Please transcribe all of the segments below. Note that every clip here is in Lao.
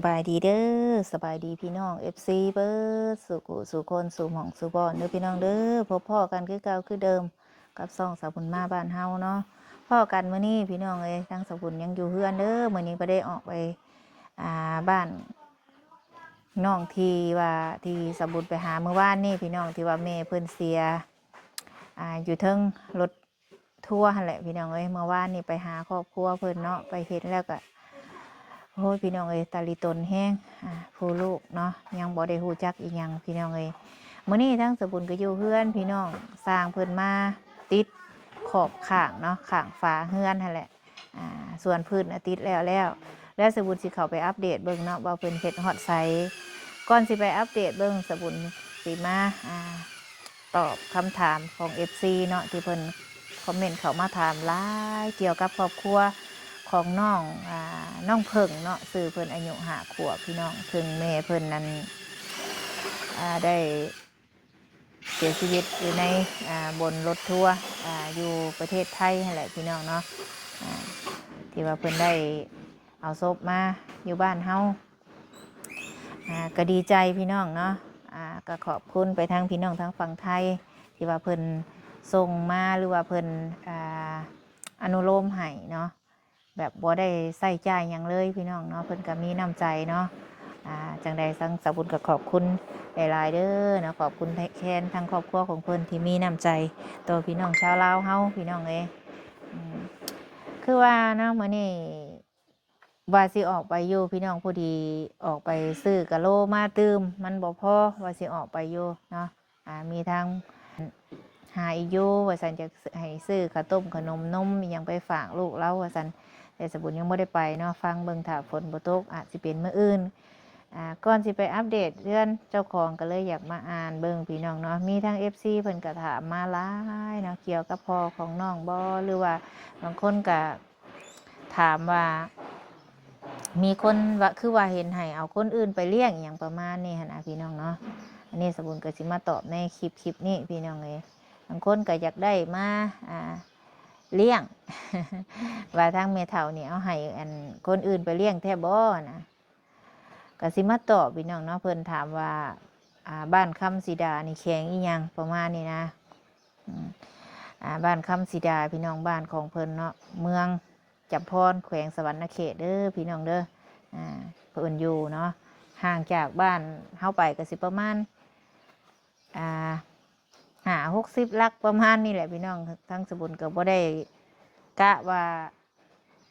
ສະບາຍດີເດີ ສະບາຍດີພີ່ນ້ອງເອັຟຊີເບິດສູ່ຜູ້ສູ່ຄົນ ສູ່ໝ່ອງສູ່ບ່ອນເດີພີ່ນ້ອງເດີ. ພົບພໍ້ກັນຄືເກົ່າຄືເດີມກັບຊ່ອງສາວບຸນມາບ້ານເຮົາເນາະ. ພໍ້ກັນມື້ນີ້ພີ່ນ້ອງເອີຍ ທາງສາວບຸນຍັງຢູ່ເຮືອນເດີ. ມື້ນີ້ບໍ່ໄດ້ອອກໄປ ອ່າ ບ້ານນ້ອງທີ່ວ່າ ທີ່ສາວບຸນໄປຫາມື້ວານນີ້ພີ່ນ້ອງ ທີ່ວ່າແມ່ເພິ່ນເສຍ ອ່າ ຢູ່ເທິງລົດ ທົວຫັ້ນແຫຼະພີ່ນ້ອງເອີຍ. ເມື່ອວານນີ້ໄປຫາຄອບຄົວເພິ່ນເນາະ ໄປເຫັນແລ້ວກະ ໂອ້ຍ ພີ່ນ້ອງເອີຍ ຕາລີຕົນແຮງ ອ່າ ຜູ້ລູກເນາະ ຍັງບໍ່ໄດ້ຮູ້ຈັກອີ່ຫຍັງພີ່ນ້ອງເອີຍ. ມື້ນີ້ທາງສາວບຸນກໍຢູ່ເຮືອນພີ່ນ້ອງ ຊ່າງເພິ່ນມາຕິດຂອບຂ້າງເນາະ ຂ້າງຝາເຮືອນຫັ້ນແຫຼະ. ອ່າ ສ່ວນພື້ນນະຕິດແລ້ວແລ້ວ ແລ້ວສາວບຸນຊິເຂົ້າໄປອັບເດດເບິ່ງເນາະ ວ່າເພິ່ນເຮັດຮອດໃສ. ກ່ອນຊິໄປອັບເດດເບິ່ງ ສາວບຸນຊິມາ ອ່າ ຕອບຄຳຖາມຂອງເອັຟຊີເນາະ ທີ່ເພິ່ນຄອມເມັນເຂົ້າມາຖາມຫຼາຍກ່ຽວກັບຄອບຄົວຂອງນ້ອງ ອ່າ ນ້ອງເຜິ້ງເນາະ ຊື່ເພິ່ນອາຍຸຫ້າຂວບພີ່ນ້ອງ ເຊິ່ງແມ່ເພິ່ນນັ້ນ ອ່າ ໄດ້ເສຍຊີວິດຢູ່ໃນ ອ່າ ບົນລົດທົວ ອ່າ ຢູ່ປະເທດໄທຫັ້ນແຫຼະພີ່ນ້ອງເນາະ ອ່າ ທີ່ວ່າເພິ່ນໄດ້ເອົາສົບມາຢູ່ບ້ານເຮົາ. ອ່າ ກໍດີໃຈພີ່ນ້ອງເນາະ ອ່າ ກໍຂອບຄຸນໄປທາງພີ່ນ້ອງທາງຝັ່ງໄທ ທີ່ວ່າເພິ່ນສົ່ງມາ ຫຼືວ່າເພິ່ນ ອ່າ ອະນຸໂລມໃຫ້ເນາະ ແບບບໍ່ໄດ້ໃຊ້ຈ່າຍຫຍັງເລີຍພີ່ນ້ອງເນາະ. ເພິ່ນກໍມີນ້ຳໃຈເນາະ ອ່າ ຈັ່ງໃດທາງສາວບຸນກໍຂອບຄຸນຫຼາຍໆເດີເນາະ ຂອບຄຸນແທນທາງຄອບຄົວຂອງເພິ່ນທີ່ມີນ້ຳໃຈຕໍ່ພີ່ນ້ອງຊາວລາວເຮົາພີ່ນ້ອງເອີຍ. ອືມ ຄືວ່າເນາະ ມື້ນີ້ ວ່າຊິອອກໄປຢູ່ພີ່ນ້ອງ ພໍດີອອກໄປຊື້ກະໂລມາຕື່ມ ມັນບໍ່ພໍ ວ່າຊິອອກໄປຢູ່ເນາະ ອ່າ ມີທາງຫາອີກຢູ່ວ່າຊັ້ນ ຈະໃຫ້ຊື້ເຂົ້າຕົ້ມຂະໜົມນົມອີ່ຫຍັງໄປຝາກລູກລາວວ່າຊັ້ນ ແຕ່ສາວບຸນຍັງບໍ່ໄດ້ໄປເນາະ ຟັງເບິ່ງ ຖ້າຝົນບໍ່ຕົກອາດຊິເປັນມື້ອື່ນ. ອ່າ ກ່ອນຊິໄປອັບເດດເຮືອນເຈົ້າຂອງ ກໍເລີຍຢາກມາອ່ານເບິ່ງພີ່ນ້ອງເນາະ ມີທາງເອັຟຊີເພິ່ນກໍຖາມມາຫຼາຍເນາະ ກ່ຽວກັບພໍ່ຂອງນ້ອງບໍ່ ຫຼືວ່າບາງຄົນກໍ ຖາມວ່າມີຄົນວ່າ ຄືວ່າເຫັນໃຫ້ເອົາຄົນອື່ນໄປລ້ຽງ ອີ່ຫຍັງປະມານນີ້ຫັ້ນນະພີ່ນ້ອງເນາະ. ອັນນີ້ສາວບຸນກໍຊິມາຕອບໃນຄລິບ ຄລິບນີ້ພີ່ນ້ອງເອີຍ ບາງຄົນກໍຢາກໄດ້ມາ ອ່າ ລ້ຽງ ວ່າທາງແມ່ເຖົ້ານີ້ເອົາໃຫ້ອັນຄົນອື່ນໄປລ້ຽງແທ້ບໍ່ນະ. ກໍຊິມາຕອບພີ່ນ້ອງເນາະ ເພິ່ນຖາມວ່າ ອ່າ ບ້ານຄຳສີດານີ້ແຂວງອີ່ຫຍັງ ປະມານນີ້ນະ. ອືມ ອ່າ ບ້ານຄຳສີດາ ພີ່ນ້ອງ ບ້ານຂອງເພິ່ນເນາະ ເມືອງຈຳພອນ ແຂວງສະຫວັນນະເຂດເດີພີ່ນ້ອງເດີ. ອ່າ ເພິ່ນຢູ່ເນາະ ຫ່າງຈາກບ້ານເຮົາໄປກໍຊິປະມານ ອ່າ ຫ້າຫົກສິບຫຼັກ ປະມານນີ້ແຫຼະພີ່ນ້ອງ. ທາງສາວບຸນກໍບໍ່ໄດ້ກະວ່າ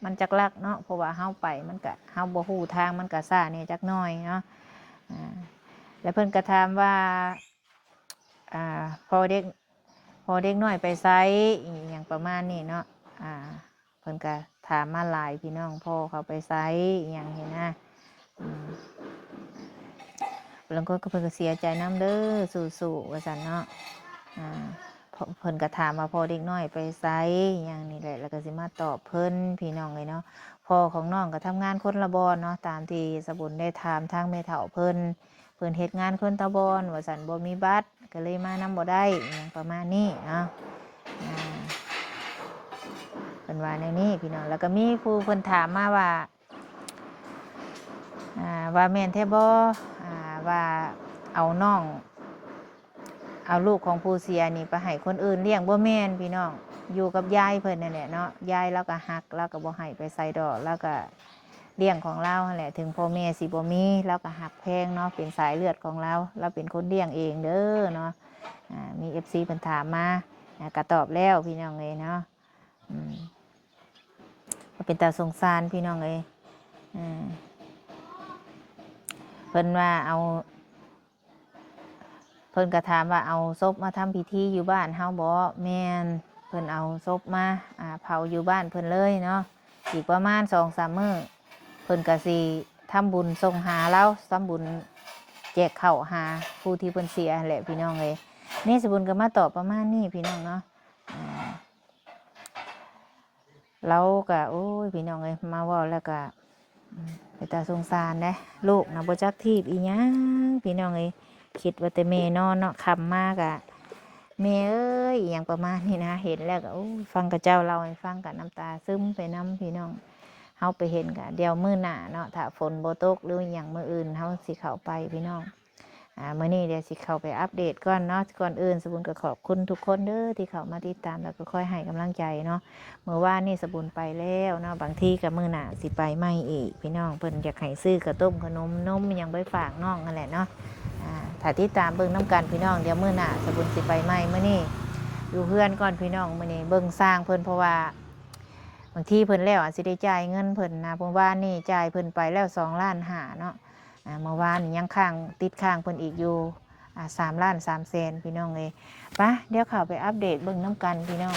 ມັນຈັກຫຼັກເນາະ ເພາະວ່າເຮົາໄປ ມັນກະ ເຮົາບໍ່ຮູ້ທາງ ມັນກະຊ້າແດ່ຈັກໜ້ອຍເນາະ. ອ່າ ແລ້ວເພິ່ນກະຖາມວ່າ ອ່າ ພໍ່ເດັກ ພໍ່ເດັກນ້ອຍໄປໃສ ອີ່ຫຍັງປະມານນີ້ເນາະ. ອ່າ ເພິ່ນກະຖາມມາຫຼາຍພີ່ນ້ອງ ພໍ່ເຂົາໄປໃສ ອີ່ຫຍັງນີ້ນະ. ອືມ ບາງຄົນກໍເພິ່ນກໍເສຍໃຈນຳເດີ ສູ້ໆ ວ່າຊັ້ນເນາະ. ອ່າ ເພິ່ນກໍຖາມວ່າພໍ່ເດັກນ້ອຍໄປໃສ ຫຍັງນີ້ແຫຼະ ແລ້ວກໍຊິມາຕອບເພິ່ນພີ່ນ້ອງເອີຍເນາະ. ພໍ່ຂອງນ້ອງກໍທຳງານຄົນລະບ່ອນເນາະ ຕາມທີ່ສາວບຸນໄດ້ຖາມທາງແມ່ເຖົ້າເພິ່ນ ເພິ່ນເຮັດງານຄົນຕາບອດວ່າຊັ້ນ ບໍ່ມີບັດ ກໍເລີຍມານຳບໍ່ໄດ້ ຫຍັງປະມານນີ້ເນາະ. ອ່າ ເພິ່ນວ່າແນວນີ້ພີ່ນ້ອງ. ແລ້ວກໍມີຜູ້ເພິ່ນຖາມມາວ່າ ອ່າ ວ່າແມ່ນແທ້ບໍ່ ອ່າ ວ່າເອົານ້ອງ ເອົາລູກຂອງຜູ້ເສຍນີ້ໄປໃຫ້ຄົນອື່ນລ້ຽງ. ບໍ່ແມ່ນພີ່ນ້ອງ ຢູ່ກັບຍາຍເພິ່ນນັ້ນແຫຼະເນາະ. ຍາຍລາວກໍຮັກ ລາວກໍບໍ່ໃຫ້ໄປໃສດອກ ລາວກໍລ້ຽງຂອງລາວຫັ້ນແຫຼະ. ເຖິງພໍ່ແມ່ຊິບໍ່ມີ ລາວກໍຮັກແພງເນາະ ເປັນສາຍເລືອດຂອງລາວ ລາວເປັນຄົນລ້ຽງເອງເດີເນາະ. ອ່າ ມີເອັຟຊີເພິ່ນຖາມມາ ອ່າ ກໍຕອບແລ້ວພີ່ນ້ອງເອີຍເນາະ. ອືມ ກໍເປັນຕາສົງສານພີ່ນ້ອງເອີຍ. ເອີ ເພິ່ນວ່າເອົາ ເພິ່ນກໍຖາມວ່າເອົາສົບມາທຳພິທີຢູ່ບ້ານເຮົາບໍ່? ແມ່ນ ເພິ່ນເອົາສົບມາ ອ່າ ເຜົາຢູ່ບ້ານເພິ່ນເລີຍເນາະ. ອີກປະມານສອງສາມມື້ ເພິ່ນກໍຊິທຳບຸນສົ່ງຫາລາວ ທຳບຸນແຈກເຂົ້າຫາຜູ້ທີ່ເພິ່ນເສຍຫັ້ນແຫຼະພີ່ນ້ອງເອີຍ. ນີ້ສາວບຸນກໍມາຕອບປະມານນີ້ພີ່ນ້ອງເນາະ. ອ່າ ລາວກະ ໂອ້ຍ ພີ່ນ້ອງເອີຍ ມາເວົ້າແລ້ວກະ ອືມ ເປັນຕາສົງສານເດ້. ລູກນະບໍ່ຈັກທີບອີ່ຫຍັງ ພີ່ນ້ອງເອີຍ. ຄິດວ່າແຕ່ແມ່ນອນເນາະ ຄ່ຳມາກະ ແມ່ເອີຍ ອີ່ຫຍັງປະມານນີ້ນະ. ເຫັນແລ້ວກະ ໂອ້ຍ ຟັງເຂົາເຈົ້າເລົ່າໃຫ້ຟັງກະນ້ຳຕາຊຶມໄປນຳ ພີ່ນ້ອງ. ເຮົາໄປເຫັນກະດຽວມື້ໜ້າເນາະ ຖ້າຝົນບໍ່ຕົກ ຫຼືຫຍັງ ມື້ອື່ນເຮົາຊິເຂົ້າໄປພີ່ນ້ອງ. ອາ ມື້ນີ້ດຽວຊິເຂົ້າໄປອັບເດດກ່ອນເນາະ. ກ່ອນອື່ນສະບຸນກໍຂອບຄຸນທຸກຄົນເດີ ທີ່ເຂົ້າມາຕິດຕາມ ແລ້ວກໍຄອຍໃຫ້ກຳລັງໃຈເນາະ. ມື້ວານນີ້ສະບຸນໄປແລ້ວເນາະ ບາງທີກໍມື້ໜ້າຊິໄປໃໝ່ອີກພີ່ນ້ອງ. ເພິ່ນຢາກໃຫ້ຊື້ເຂົ້າຕົ້ມ ຂະໜົມ ນົມ ຫຍັງໄປຝາກນ້ອງຫັ້ນແຫຼະເນາະ. ອາ ຖ້າຕິດຕາມເບິ່ງນຳກັນພີ່ນ້ອງ ດຽວມື້ໜ້າສະບຸນຊິໄປໃໝ່. ມື້ນີ້ຢູ່ເຮືອນກ່ອນພີ່ນ້ອງ ມື້ນີ້ເບິ່ງຊ່າງເພິ່ນ ເພາະວ່າບາງທີເພິ່ນແລ້ວອາດຊິໄດ້ຈ່າຍເງິນເພິ່ນນະ. ເມື່ອວານນີ້ຈ່າຍເພິ່ນໄປແລ້ວສອງລ້ານຫ້າເນາະ. ອາ ເມື່ອວານນີ້ຍັງຄ້າງ ຕິດຄ້າງເພິ່ນອີກຢູ່ ອາ ສາມລ້ານສາມແສນພີ່ນ້ອງເອີຍ. ປະ ດຽວເຂົ້າໄປອັບເດດເບິ່ງນຳກັນພີ່ນ້ອງ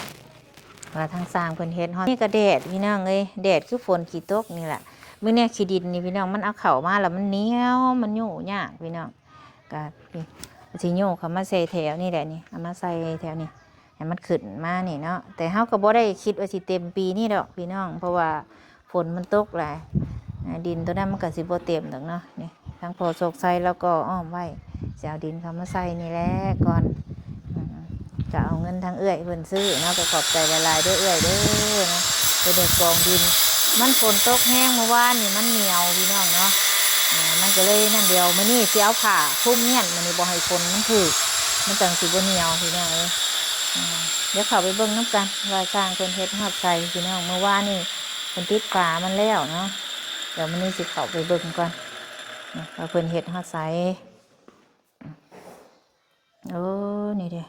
ວ່າທາງຊ່າງເພິ່ນເຮັດຮອດ. ນີ້ກໍແດດພີ່ນ້ອງເອີຍ ແດດຄືຝົນຂີ້ຕົກນີ້ລະ. ມື້ນີ້ຂີ້ດິນນີ້ພີ່ນ້ອງ ມັນເອົາເຂົ້າມາແລ້ວມັນໜຽວ ມັນຫຍູ້ຍາກພີ່ນ້ອງ. ກໍນີ້ ຊິໂຍກເຂົ້າມາໃສ່ແຖວນີ້ແຫຼະນີ້ ເອົາມາໃສ່ແຖວນີ້ ໃຫ້ມັນຂຶ້ນມານີ້ເນາະ. ແຕ່ເຮົາກໍບໍ່ໄດ້ຄິດວ່າຊິເຕັມປີນີ້ດອກພີ່ນ້ອງ ເພາະວ່າຝົນມັນຕົກຫຼາຍ ອາ ດິນໂຕນັ້ນມັນກໍຊິບໍ່ເຕັມດອກເນາະ. ນີ້ ທາງພໍ່ໂຊກໄຊລາວກໍອ້ອມໄວ້ ຊິເອົາດິນເຂົ້າມາໃສ່ນີ້ແຫຼະກ່ອນ. ອືມ ກໍເອົາເງິນທາງເອື້ອຍເພິ່ນຊື້ເນາະ. ກໍຂອບໃຈຫຼາຍໆເດີເອື້ອຍເດີເນາະ. ເພິ່ນໄດ້ກອງດິນ ມັນຝົນຕົກແຮງເມື່ອວານນີ້ ມັນໜຽວພີ່ນ້ອງເນາະ. ອາ ມັນກໍເລີຍນັ້ນ ດຽວມື້ນີ້ຊິເອົາຜ້າຄຸມມ້ຽນ ມື້ນີ້ບໍ່ໃຫ້ຝົນມັນຖືກ ມັນຈັ່ງຊິບໍ່ໜຽວພີ່ນ້ອງເອີຍ. ອາ ດຽວເຂົ້າໄປເບິ່ງນຳກັນວ່າຊ່າງເພິ່ນເຮັດຮອດໃສພີ່ນ້ອງ. ເມື່ອວານນີ້ເພິ່ນຕິດຝາມັນແລ້ວເນາະ. ດຽວມື້ນີ້ຊິເຂົ້າໄປເບິ່ງກ່ອນ ອາ ວ່າເພິ່ນເຮັດຮອດໃສ. ໂອ້ ນີ້ເດ້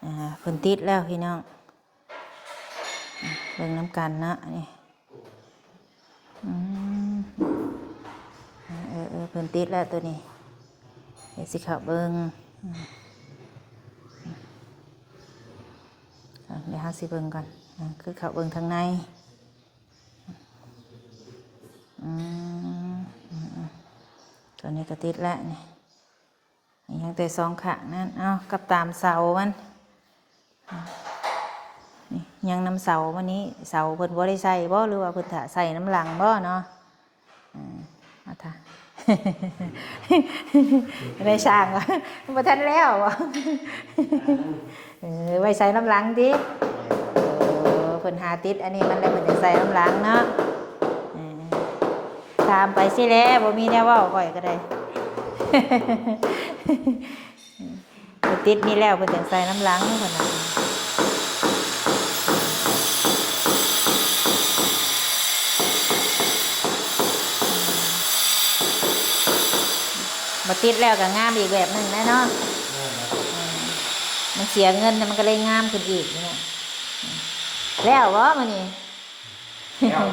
ອາ ເພິ່ນຕິດແລ້ວພີ່ນ້ອງ ເບິ່ງນຳກັນເນາະ. ນີ້ ອືມ ເອີໆ ເພິ່ນຕິດແລ້ວໂຕນີ້ ດຽວຊິເຂົ້າເບິ່ງ. ອາ ດຽວເຮົາຊິເບິ່ງກ່ອນ ອາ ຄືເຂົ້າເບິ່ງທາງໃນ. ອືມ ອືມໆ ໂຕນີ້ກໍຕິດແລ້ວນີ້. ຍັງແຕ່ສອງຂ້າງນັ້ນ ເອົາ ກັບຕາມເສົາມັນ ນີ້ ຍັງນຳເສົາມັນນີ້ ເສົາເພິ່ນບໍ່ໄດ້ໃສ່ບໍ່ ຫຼືວ່າເພິ່ນຖ້າໃສ່ນຳຫຼັງບໍ່ເນາະ. ເອີ ເອົາຖ້າ ໄດ້ຊ່າງ ບໍ່ທັນແລ້ວບໍ່? ເອີ ໄວ້ໃສ່ນຳຫຼັງຕິ. ເອີ ເພິ່ນຫາຕິດອັນນີ້ມັນແລ້ວ ເພິ່ນຈະໃສ່ນຳຫຼັງເນາະ. ເອີ ຖາມໄປຊີ້ແຫຼະ ບໍ່ມີແນວເວົ້າ ຂ້ອຍກໍໄດ້ ໄປຕິດນີ້ແລ້ວ ເພິ່ນຈັ່ງໃສ່ນຳຫຼັງເພິ່ນວ່າ. ບໍ່ຕິດແລ້ວກໍງາມອີກແບບໜຶ່ງແຫຼະເນາະ. ແມ່ນແລ້ວ ເອີ ມັນເສຍເງິນ ມັນກໍເລີຍງາມຂຶ້ນອີກເນາະ. ແລ້ວບໍ່ມື້ນີ້? ແລ້ວ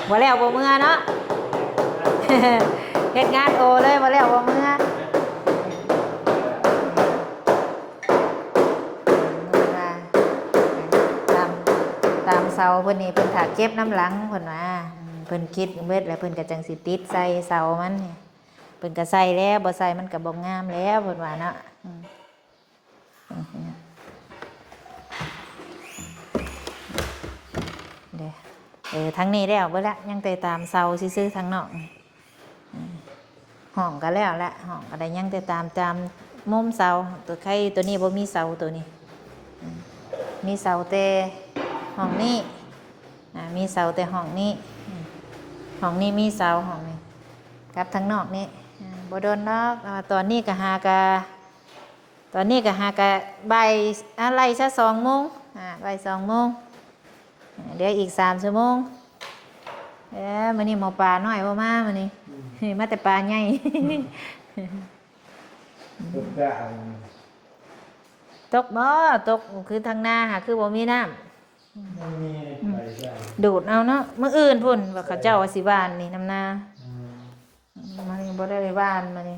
ບໍ່ແລ້ວບໍ່ເມືອເນາະ. ເຮັດງານໂອເລີຍ ບໍ່ແລ້ວບໍ່ເມືອ. ເພິ່ນວ່າ ຕາມ ຕາມເສົາເພິ່ນນີ້ ເພິ່ນຖ້າເກັບນຳຫຼັງເພິ່ນວ່າ. ເພິ່ນຄິດເບິດແລ້ວ ເພິ່ນກໍຈັ່ງຊິຕິດໃສ່ເສົາມັນ. ເພິ່ນກໍໃສ່ແລ້ວ ບໍ່ໃສ່ມັນກໍບໍ່ງາມແລ້ວ ເພິ່ນວ່າເນາະ. ເອີ ທາງນີ້ແລ້ວເບິດລະ ຍັງແຕ່ຕາມເສົາຊື່ໆ ທາງນອກ. ຫ້ອງກໍແລ້ວລະ ຫ້ອງກໍໄດ້ ຍັງແຕ່ຕາມ ຕາມມຸມເສົາ. ໂຕໄຄ ໂຕນີ້ບໍ່ມີເສົາ ໂຕນີ້ ມີເສົາແຕ່ຫ້ອງນີ້ ອາ ມີເສົາແຕ່ຫ້ອງນີ້. ຫ້ອງນີ້ມີເສົາ ຫ້ອງນີ້ກັບທາງນອກນີ້. ອາ ບໍ່ດົນດອກ ອາ ຕອນນີ້ກໍຫາກະ ຕອນນີ້ກໍຫາກະບ່າຍ ອາ ໄລ່ຊະສອງໂມງ ອາ ບ່າຍສອງໂມງ ເຫຼືອອີກສາມຊົ່ວໂມງ. ເອີ ມື້ນີ້ໝໍປານ້ອຍບໍ່ມາມື້ນີ້ ອືມ ມາແຕ່ປາໃຫຍ່. ຕົກບໍ່? ຕົກຄືທາງນາຫາຄືບໍ່ມີນ້ຳ ບໍ່ມີ ອືມ ໄປໃສ ດູດເອົາເນາະ. ມື້ອື່ນພຸ້ນວ່າເຂົາເຈົ້າວ່າຊິຫວ່ານນີ້ນຳນາ ອືມ ມື້ນີ້ບໍ່ໄດ້ຫວ່ານມື້ນີ້.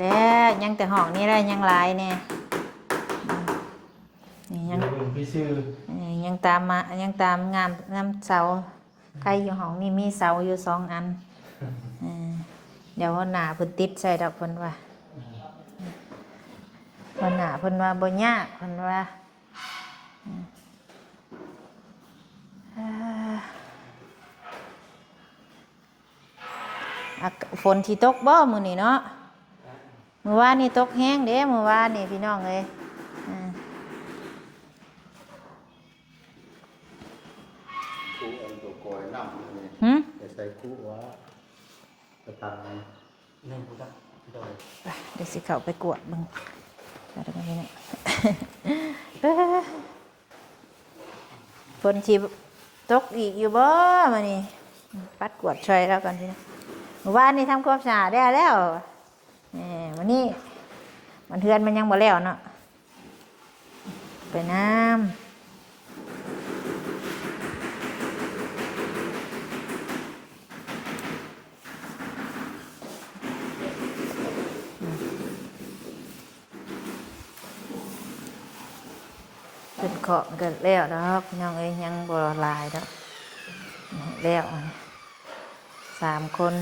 ແລ້ວ ຍັງແຕ່ຫ້ອງນີ້ແຫຼະ ຍັງຫຼາຍແດ່. ນີ້ຍັງ ເບິ່ງຊື່ໆ ເອີ ຍັງຕາມມາ ຍັງຕາມງາມນຳເສົາ. ໄຄຢູ່ຫ້ອງນີ້ມີເສົາຢູ່ສອງອັນ. ເອີ ດຽວຫົວໜ້າເພິ່ນຕິດໃສ່ດອກເພິ່ນວ່າ. ຫົວໜ້າເພິ່ນວ່າບໍ່ຍາກ ເພິ່ນວ່າ ເອີ ອາ ຝົນຊິຕົກບໍ່ມື້ນີ້ເນາະ? ມື້ວານນີ້ຕົກແຮງເດ້ ມື້ວານນີ້ພີ່ນ້ອງເອີຍ. ອາ ຄູເອົາຕົວກອຍນ້ຳນີ້ ຫື? ໄປໃສ່ຄູວ່າ ໄປຕັ້ງ ໜຶ່ງຜູ້ຈັກ ໂດຍ ໄປ ດຽວຊິເຂົ້າໄປກວດເບິ່ງ ໄປເບິ່ງນີ້. ເອີ ຝົນຊິຕົກອີກຢູ່ບໍ່ມື້ນີ້? ປັດກວດຊ່ອຍລາວກ່ອນພີ່ນ້ອງ. ມື້ວານນີ້ທຳຄວາມສະອາດແລ້ວ ແລ້ວ ແໝ ມື້ນີ້ມັນ ເຮືອນມັນຍັງບໍ່ແລ້ວເນາະ ໄປນຳ. ເພິ່ນເຄາະມັນກໍແລ້ວດອກພີ່ນ້ອງເອີຍ ຍັງບໍ່ຫຼາຍດອກ ແລ້ວສາມຄົນ.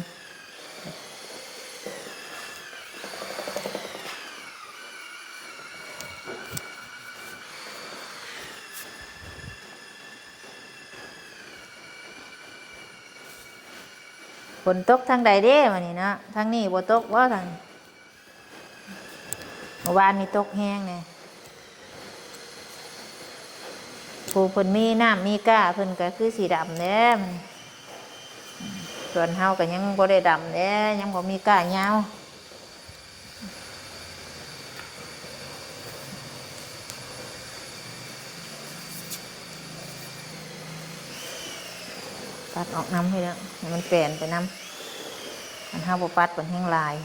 ຝົນຕົກທາງໃດເດ້ມື້ນີ້ເນາະ? ທາງນີ້ບໍ່ຕົກບໍ່? ທາງ ມື້ວານນີ້ຕົກແຮງແດ່. ຜູ້ເພິ່ນມີນ້ຳມີກ້າເພິ່ນກໍຄືຊິດຳແດ່. ສ່ວນເຮົາກໍຍັງບໍ່ໄດ້ດຳແດ່ ຍັງບໍ່ມີກ້າຍາວ. ປັດອອກນຳໃຫ້ແລ້ວ ໃຫ້ມັນແປນໄປນຳ. ຄັນເຮົາບໍ່ປັດມັນແຮງຫຼາຍ.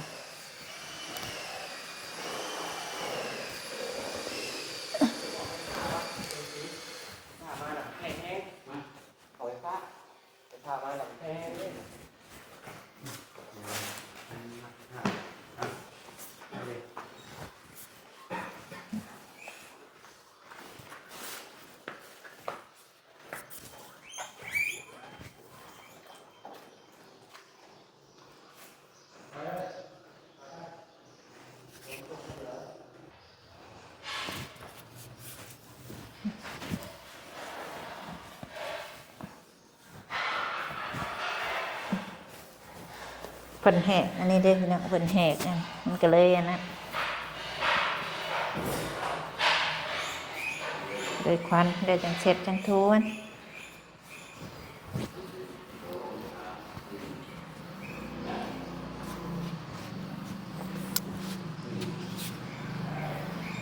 ເພິ່ນແຫກອັນນີ້ເດ້ພີ່ນ້ອງ ເພິ່ນແຫກອັນ ມັນກໍເລີຍອັນນັ້ນ ເລີຍຄວັນ ເລີຍຈັ່ງເຊັດຈັ່ງຖູມັນ.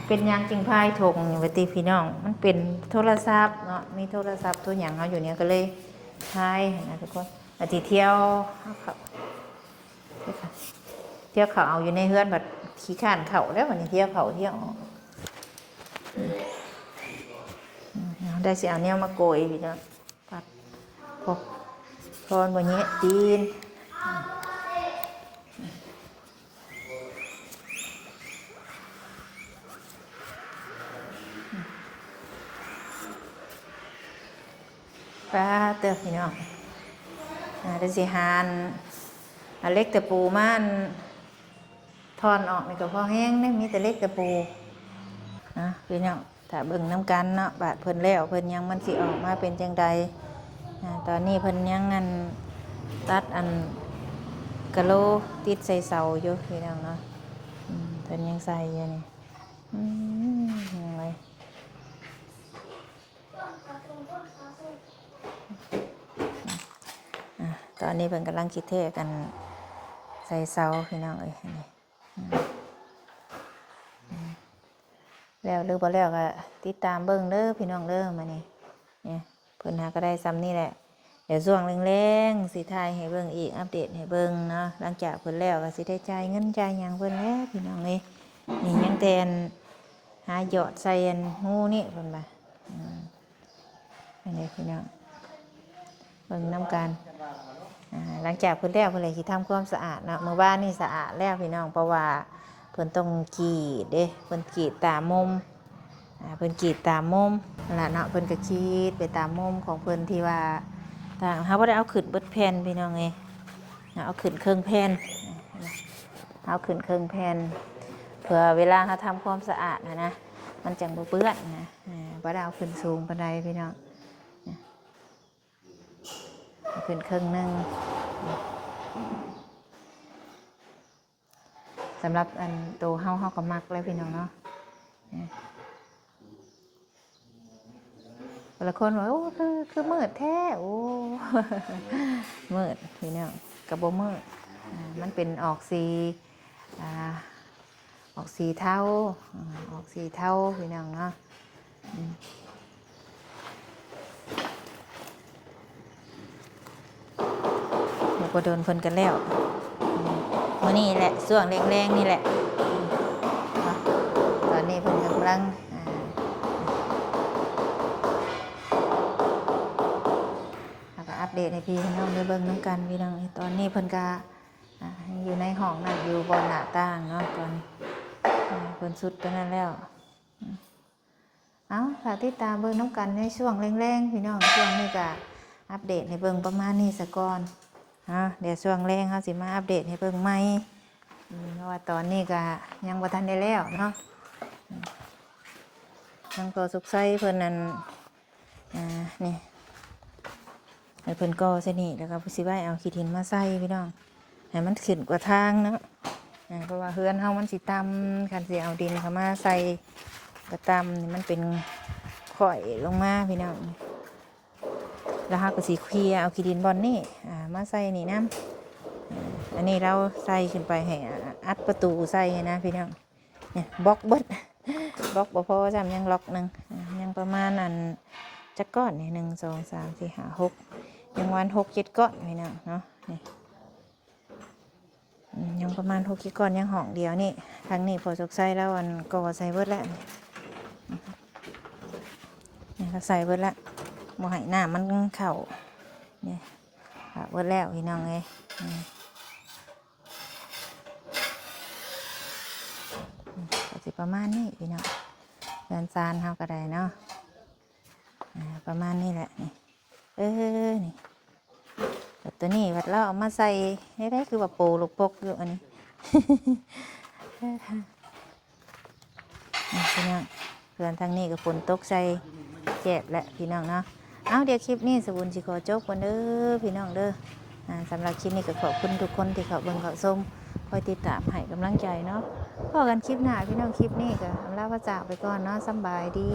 ເປັນຫຍັງຈຶ່ງພາຍຖົງນີ້ວ່າຕິພີ່ນ້ອງ? ມັນເປັນໂທລະສັບເນາະ ມີໂທລະສັບໂທຫຍັງເຮົາຢູ່ນີ້ ກໍເລີຍພາຍຫັ້ນນະທຸກຄົນ. ອາດຊິທ່ຽວເຂົ້າ ທ່ຽວເຂົ້າເອົາຢູ່ໃນເຮືອນ ບັດຂີ້ຄ້ານເຂົ້າແລ້ວ ບັດນີ້ທ່ຽວເຂົ້າທ່ຽວອອກ. ອືມ ເອົາ ໄດ້ຊິເອົາແນວມາໂກຍພີ່ນ້ອງ. ປັດ ໂອ້ ຮ້ອນບໍ່ແຍະຕີນ. ປາດເຕີ ພີ່ນ້ອງ ອ່າ ດຽວຊິຫາ ເອົາເຫຼັກຕະປູມາ ອັນ ຖອນອອກນີ້ກໍພໍແຮງເດ້ ມີແຕ່ເຫຼັກຕະປູນະພີ່ນ້ອງ. ຖ້າເບິ່ງນຳກັນເນາະ ບາດເພິ່ນແລ້ວເພິ່ນຫຍັງ ມັນຊິອອກມາເປັນຈັ່ງໃດ. ອາ ຕອນນີ້ເພິ່ນຍັງ ອັນ ຕັດ ອັນ ກະໂຫຼຕິດໃສ່ເສົາຢູ່ພີ່ນ້ອງເນາະ. ອືມ ເພິ່ນຍັງໃສ່ຢູ່ນີ້. ອືມ ຍັງໄງ ອາ ຕອນນີ້ເພິ່ນກຳລັງຊິແທກ ອັນ ໃສ່ເສົາພີ່ນ້ອງເອີຍ. ອືມ ອືມ ແລ້ວຫຼືບໍ່ແລ້ວກໍຕິດຕາມເບິ່ງເດີພີ່ນ້ອງເດີ. ມື້ນີ້ນີ້ ເພິ່ນຫາກໍໄດ້ຊ່ຳນີ້ແຫຼະ. ດຽວຊ່ວງແລງໆຊິຖ່າຍໃຫ້ເບິ່ງອີກ ອັບເດດໃຫ້ເບິ່ງເນາະ. ຫຼັງຈາກເພິ່ນແລ້ວກໍຊິໄດ້ຈ່າຍເງິນຈ່າຍຫຍັງເພິ່ນແຫຼະພີ່ນ້ອງເອີຍ. ນີ້ຍັງແຕ່ ອັນ ຫາຢອດໃສ່ ອັນ ຮູນີ້ເພິ່ນວ່າ. ອືມ ອັນນີ້ພີ່ນ້ອງ ເບິ່ງນຳກັນ. ອາ ຫຼັງຈາກເພິ່ນແລ້ວ ເພິ່ນເລີຍຊິທຳຄວາມສະອາດເນາະ. ມື້ວານນີ້ສະອາດແລ້ວພີ່ນ້ອງ ເພາະວ່າເພິ່ນຕ້ອງກຣີດເດ້ ເພິ່ນກຣີດຕາມຸມ. ອາ ເພິ່ນກຣີດຕາມຸມຫັ້ນລະເນາະ ເພິ່ນກໍກຣີດໄປຕາມມຸມຂອງເພິ່ນທີ່ວ່າ ທາງເຮົາບໍ່ໄດ້ເອົາຂຶ້ນເບິດແຜ່ນພີ່ນ້ອງເອີຍ ເຮົາເອົາຂຶ້ນເຄິ່ງແຜ່ນ ເອົາຂຶ້ນເຄິ່ງແຜ່ນ. ເພື່ອເວລາເຮົາທຳຄວາມສະອາດຫັ້ນນະ ມັນຈັ່ງບໍ່ເປື້ອນນະ. ເອີ ບໍ່ໄດ້ເອົາຂຶ້ນສູງປານໃດພີ່ນ້ອງ ເອົາຂຶ້ນເຄິ່ງໜຶ່ງ. ສຳລັບອັນໂຕເຮົາ ເຮົາກໍມັກແລ້ວພີ່ນ້ອງເນາະ. ບາງຄົນວ່າ ໂອ້ ຄື ຄືມືດແທ້. ໂອ້ ມືດພີ່ນ້ອງ ກໍບໍ່ມືດ. ອາ ມັນເປັນອອກສີ ອາ ອອກສີເທົາ ອາ ອອກສີເທົາພີ່ນ້ອງເນາະ. ອືມ ບໍ່ ບໍ່ດົນເພິ່ນກໍແລ້ວ. ອືມ ມື້ນີ້ແຫຼະ ຊ່ວງແລງໆນີ້ແຫຼະ. ອືມ ເນາະ ຕອນນີ້ເພິ່ນກຳລັງ ອ່າ ເຮົາກໍອັບເດດໃຫ້ພີ່ໃຫ້ນ້ອງໄດ້ເບິ່ງນຳກັນພີ່ນ້ອງ. ຕອນນີ້ເພິ່ນກໍ ອ່າ ຍັງຢູ່ໃນຫ້ອງນັ້ນ ຢູ່ບ່ອນໜ້າຕ່າງເນາະ. ຕອນ ອ່າ ເພິ່ນສຸດຕົວນັ້ນແລ້ວ. ເອົາ ຖ້າຕິດຕາມເບິ່ງນຳກັນໃນຊ່ວງແລງໆ ພີ່ນ້ອງ. ຊ່ວງນີ້ກະອັບເດດໃຫ້ເບິ່ງປະມານນີ້ສາກ່ອນເນາະ. ດຽວຊ່ວງແລງເຮົາຊິມາອັບເດດໃຫ້ເບິ່ງໃໝ່ ອືມ ເພາະວ່າຕອນນີ້ກະຍັງບໍ່ທັນໄດ້ແລ້ວເນາະ. ອືມ ທາງພໍ່ສຸກໄຊເພິ່ນນັ້ນ ອ່າ ນີ້ ໃຫ້ເພິ່ນກໍ່ໃສ່ນີ້ ແລ້ວກໍຊິໄວ້ເອົາຂີ້ດິນມາໃສ່ພີ່ນ້ອງ ໃຫ້ມັນຂຶ້ນກວ່າທາງເນາະ. ອ່າ ເພາະວ່າເຮືອນເຮົາມັນຊິຕ່ຳ ຄັນຊິເອົາດິນເຂົ້າມາໃສ່ກໍຕ່ຳ ມັນເປັນຄ້ອຍລົງມາພີ່ນ້ອງ. ແລ້ວເຮົາກໍຊິເຄຍເອົາຂີ້ດິນບ່ອນນີ້ ອ່າ ມາໃສ່ນີ້ນຳ. ອ່າ ອັນນີ້ລາວໃສ່ຂຶ້ນໄປໃຫ້ ອ່າ ອັດປະຕູໃສ່ນະພີ່ນ້ອງ. ນີ້ບລັອກເບິດ ບລັອກບໍ່ພໍຊ້ຳ ຍັງລັອກໜຶ່ງ. ອ່າ ຍັງປະມານ ອັນ ຈັກກ້ອນນີ້ ໜຶ່ງ ສອງ ສາມ ສີ່ ຫ້າ ຫົກ ຍັງປະມານຫົກເຈັດກ້ອນພີ່ນ້ອງເນາະ. ນີ້ ອືມ ຍັງປະມານຫົກເຈັດກ້ອນ ຍັງຫ້ອງດຽວນີ້. ທາງນີ້ພໍ່ສຸກໄຊລາວ ອັນ ກໍ່ໃສ່ເບິດແລ້ວ ນີ້ ນີ້ກໍໃສ່ເບິດແລ້ວ ບໍ່ໃຫ້ນ້ຳມັນເຂົ້າ. ນີ້ ເບິດແລ້ວພີ່ນ້ອງເອີຍ. ນີ້ ອືມ ກໍຊິປະມານນີ້ພີ່ນ້ອງ ເຮືອນຊານເຮົາກໍໄດ້ເນາະ. ອ່າ ປະມານນີ້ແຫຼະ ນີ້ ເອີ ນີ້ ແລ້ວໂຕນີ້ບັດລາວເອົາມາໃສ່ ແນວໃດຄືວ່າໂປລົກປົກຢູ່ອັນນີ້. ນີ້ພີ່ນ້ອງ ເຮືອນທາງນີ້ກໍຝົນຕົກໃສ່ແຈບແຫຼະພີ່ນ້ອງເນາະ. ເອົາ ດຽວຄລິບນີ້ສະບຸນຊິຂໍຈົບກ່ອນເດີພີ່ນ້ອງເດີ. ອ່າ ສຳລັບຄລິບນີ້ກໍຂອບຄຸນທຸກຄົນທີ່ເຂົ້າເບິ່ງເຂົ້າຊົມ ຄອຍຕິດຕາມໃຫ້ກຳລັງໃຈເນາະ. ພໍ້ກັນຄລິບໜ້າພີ່ນ້ອງ ຄລິບນີ້ກໍອຳລາພາຈາກໄປກ່ອນເນາະ. ສຳບາຍດີ.